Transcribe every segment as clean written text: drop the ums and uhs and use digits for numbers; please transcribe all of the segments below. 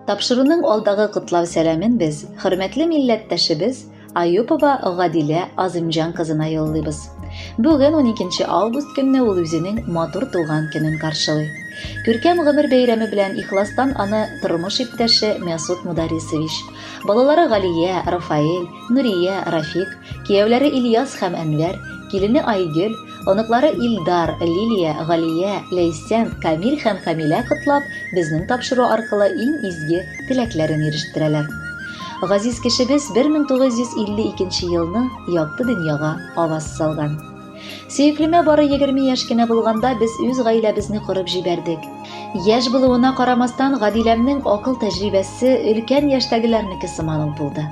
Тапшыруның алдагы котлау сәламен без хөрмәтле милләттәшебез Аюпова Гадилә Азимҗан кызына юллыйбыз. Бүген 12 август көнне ул үзенең матур туган көнен каршылый. Күркәм гомер бәйрәме белән ихластан аны тормыш иптәше Мәсуд Мударисович, балалары Галия, Рафаэль, Нурия, Рафик, кияүләре Ильяс һәм Әнвәр, килене Айгөл, Оныклары Илдар, Лилия, Галия, Ләйсән, Камил һәм Камилә котлап, безнең тапшыру аркылы иң изге теләкләрен ирештерәләр. Газиз кешебез 1952 елны якты дөньяга аваз салган. Сөеклемә бары 20 яшь кенә булганда без үз гаиләбезне корып җибәрдек. Яшь булуына карамастан, Гадиләмнең акыл тәҗрибәсе өлкән яшьтәгеләрнеке сыман ук булды.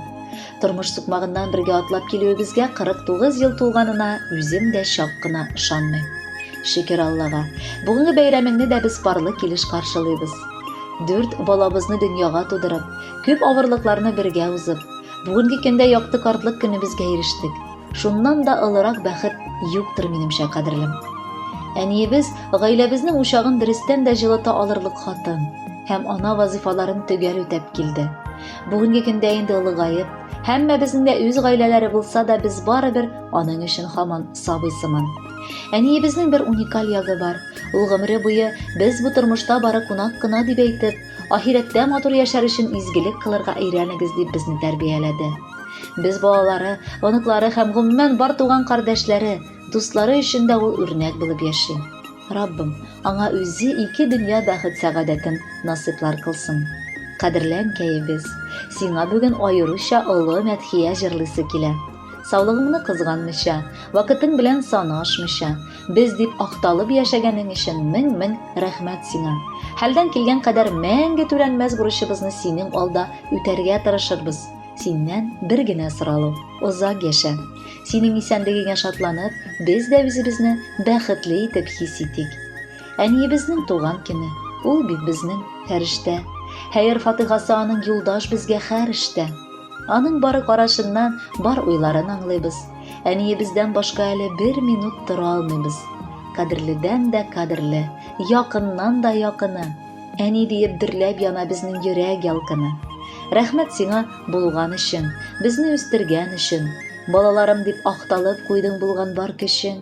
Тормыш сукмагыннан бергә атлап килүебезгә 49 ел тулганына үзем дә чак кына ышанмыйм. Шөкер Аллага, бүгенге бәйрәмеңне дә без парлы килеш каршылыйбыз. Дүрт балабызны дөньяга тудырып, күп авырлыкларны бергә узып, бүгенге көндә якты картлык көнебезгә ирештек. Шуннан да олырак бәхет юктыр, минемчә, кадерлем. Әниебез гаиләбезнең учагын дөрестән дә җылыта алырлык хатын һәм ана вазыйфаларын төгәл үтәп килде. Бүгенге көндә инде олыгаеп, һәммәбезнең дә үз гаиләләре булса да, без барыбер аның өчен һаман сабый сыман. Әниебезнең бер уникаль ягы бар. Ул гомере буе без бу тормышта бары кунак кына дип әйтеп, ахирәттә матур яшәр өчен изгелек кылырга өйрәнегез дип безне тәрбияләде. Без балалары, оныклары һәм гомумән бар туган кардәшләре, дуслары өчен дә ул үрнәк булып яши. Раббым, аңа үзе ике дөнья бәхет-сәгадәтен насыйплар кылсын. Кадерле әнкәебез, сиңа бүген аеруча олы мәдхия җырлыйсы килә. Саулыгыңны кызганмыйча, вакытың белән санашмыйча, без дип акталып яшәгәнең өчен мең-мең рәхмәт сиңа. Хәлдән килгән кадәр мәңге түләнмәс бурычыбызны синең алда үтәргә тырышырбыз. Синнән бер генә соралу, озак яшә. Синең исәнлегеңә шатланып, без дә үзебезне бәхетле итеп хис итик. Әниебезнең туган көне, ул бит безнең фәрештә. Хәер-фатыйхасы аның юлдаш безгә һәр эштә. Аның бары карашыннан бар уйларын аңлыйбыз. Әниебездән башка әле бер минут тора алмыйбыз. Кадерледән дә кадерле, якыннан да якыны. Әни диеп дөрләп яна безнең йөрәк ялкыны. Рәхмәт сиңа булган өчен, безне үстергән өчен. Балаларым дип акталып куйдың булган бар көчең.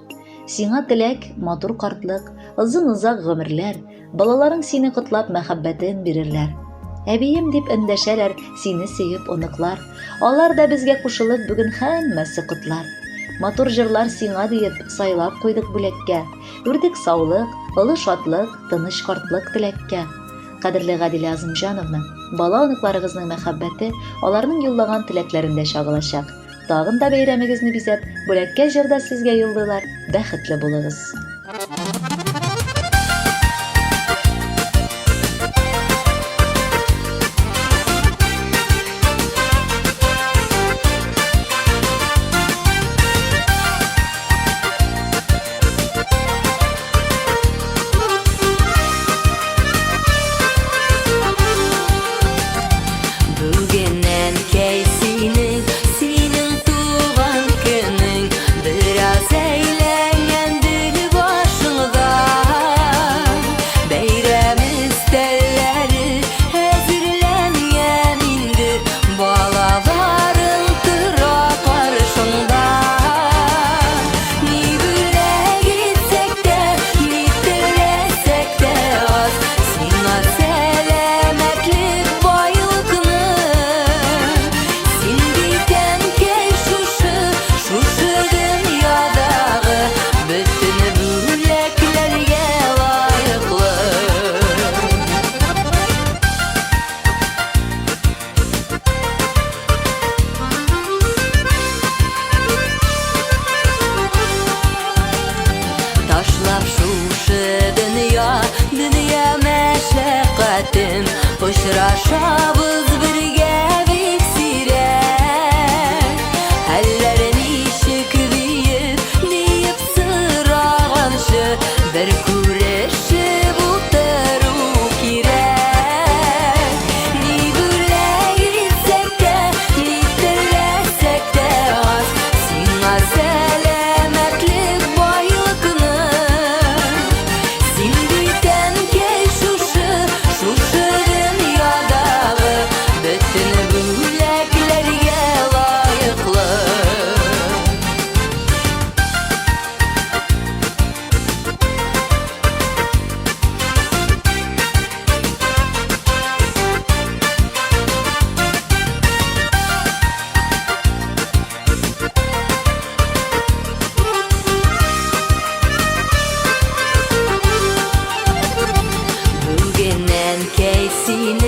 Сиңа теләк, матур картлык, озын-озак гомерләр, балаларың сине котлап мәхәббәтен бирерләр. Әбием дип эндәшәләр сине сөеп оныклар. Алар да безгә кушылып бүген һәммәсе котлар. Матур җырлар сиңа диеп сайлап куйдык бүләккә. Үрдек саулык, олы шатлык, тыныч картлык теләккә. Кадерле Гадилә Азымҗановна, бала-оныкларыгызның мәхәббәте аларның юллаган теләкләрендә чагылачак. Тагын да бәйрәмегезне бизәп, бүләккә җыр да сезгә юллыйлар, бәхетле булыгыз! Бүген әнкәй синең, синең туган көнең, бераз әйләнгәндер башыңда. Бәйрәм өстәлләре әзерләнгән инде, балаларың тора каршыңда. Ни бүләк итсәк тә, ни теләсәк тә аз, сиңа сәламәтлек, байлыкны. Син бит, әнкәй, шушы, шушы дөньядагы бөтен бүләкләргә лаеклы. Ташлап шушы дөнья, дөнья мәшәкатен, Очрашабыз бергә бик сирәк. Хәлләр ничек диеп, диеп сораганчы, Бер күрешеп утыру кирәк. Ни бүләк итсәк тә, ни теләсәк тә аз, Сиңа сәламәтлек, байлыкны. Син бит, әнкәй, шушы, шушы дөньядагы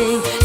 Безнең.